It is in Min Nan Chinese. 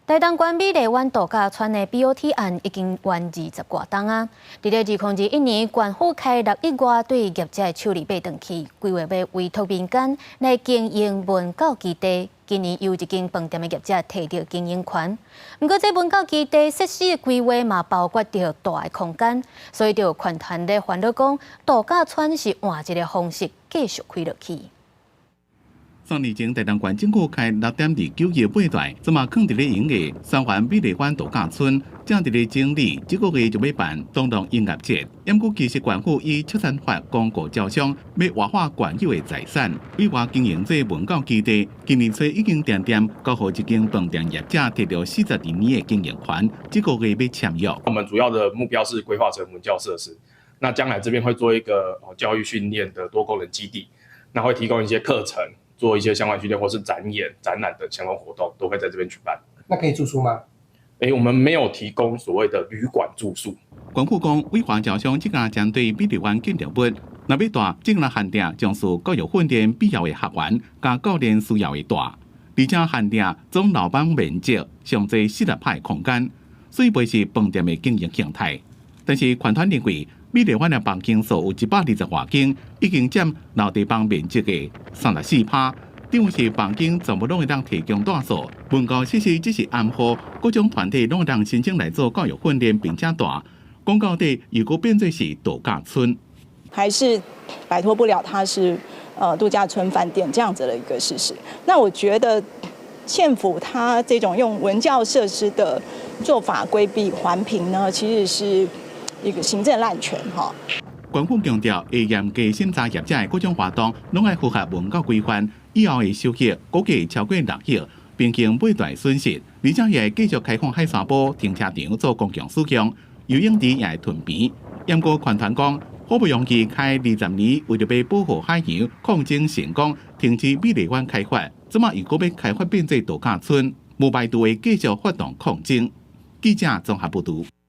台東縣美麗灣度假村的 BOT 案已經完20外冬啊！佇咧2021年，縣府開6億外對業者的手裡買轉去，規劃欲委託民間來經營文教基地。今年有一間飯店的業者提著經營權，毋過這文教基地設施的規劃嘛包括著大的空間，所以就有團體咧煩惱講，度假村是換一個方式繼續開落去。3年前，台東縣政府開6.29億買斷，這馬囥佇咧營的三環美麗灣度假村，正佇咧整理，這個月就欲辦東龍音樂節。毋過其實縣府以畜產法公告招商，欲活化縣有的財產，委外經營這文教基地。今年初已經定定交予一間飯店業者提著42年的經營權，這個月欲簽約。我們主要的目標是規劃成文教設施，那將來這邊會做一個教育訓練的多功能基地，那會提供一些課程。做一些相關訓練或是展演、展覽等相關活動，都會在這邊舉辦。那可以住宿嗎？欸，我們沒有提供所謂的旅館住宿。縣府講，委外招商這家針對美麗灣建築物，若欲大，這個限定從事教育訓練必要的學員，佮教練需要的大，而且限定總樓房面積上濟40趴空間，所以袂是飯店的經營形態。但是團體認為，美麗灣的房間數有120外間，已經佔樓地房面積的34趴，等於是房間全部攏會當提供住宿。文教設施只是暗號，各種團體攏會當申請來做教育訓練，並且蹛。講到底，如果變做是度假村，還是擺脫不了它是度假村飯店這樣子的一個事實。那我覺得縣府它這種用文教設施的做法規避環評呢，其實是一個行政濫權哈。官府強調，會嚴格審查業者的各種活動，攏愛符合文教規範，以後的收益估計超過6億，平衡買斷損失。而且也會繼續開放海沙埔停車場做公共使用，游泳池也會吞併。毋過團體講，好不容易開20年，為著欲保護海洋，抗爭成功，停止美麗灣開發，這馬又閣欲開發變做度假村，無排除會繼續發動抗爭。記者綜合報導。